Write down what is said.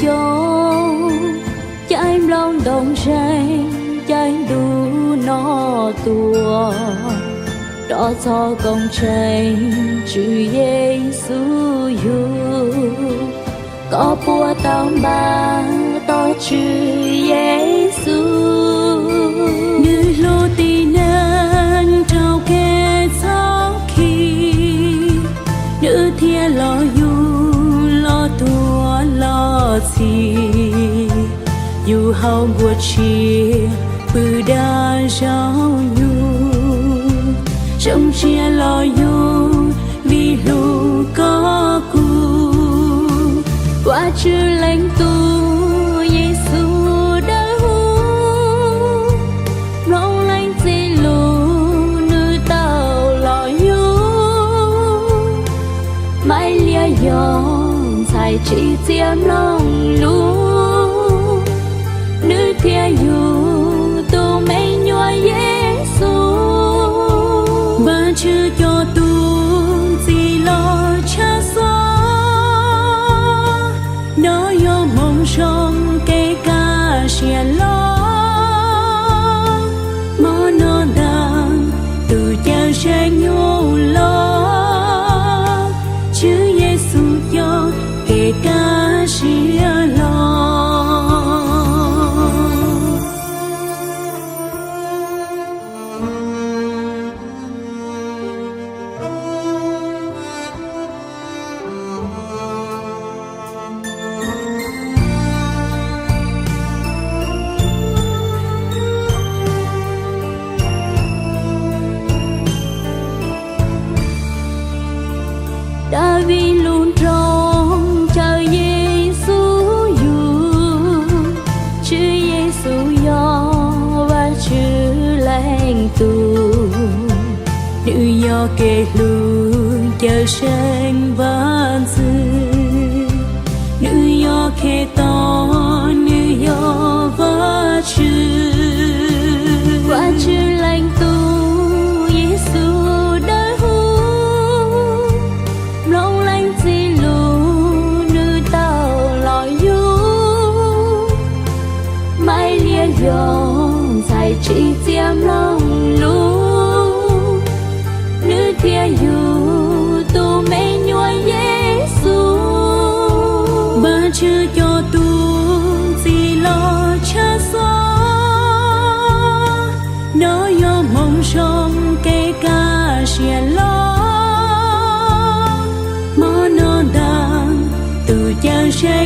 Xyoo, caij nplooj ntoo zeeg, caij ntuj no tuaj, rov txog koom tseem Tswv Yexus yug. Koj puas tau npaj tos Tswv Yexus? Nws hlub tib neeg raug kev txhob khi, nws thiaj los yug los tuag los txhi. Yug hauv npua tsiaj pw dag zaum nyuj, zoo siab los yug vim hlub koj kuv. Vajtswv Leej Tub, Yexus dawb huv, mloog leej txiv lus nws tau los yug. Maivliag yog ntxhais tsim txiaj mloog lus, nws thiaj yug tus me nyuam Yexus. Vajtswv cov tub txib los tshaj xov, no yog moo zoo kev kaj siab loj. Hmo no ntag tus Cawmseej yug los, Tswv Yexus coj kev kaj siab los. Daviv lub nroog caw Yexus yug, Tswv Yexus yog Vajtswv Leej Tub. Nws yog kev hlub Cawmseej Vajntxwv, nws yog Khetos, nws yog Vajtswv. Vajtswv Leej Tub, Yexus dawb huv, mloog leej txiv lus nws tau los yug. Maivliag yog ntxhais tsim txiaj mloog lus, nws thiaj yug tus me nyuam Yexus. Vajtswv cov tub txib los tshaj xov, no yog moo zoo kev kaj siab loj. Hmo no ntag tus Cawmseej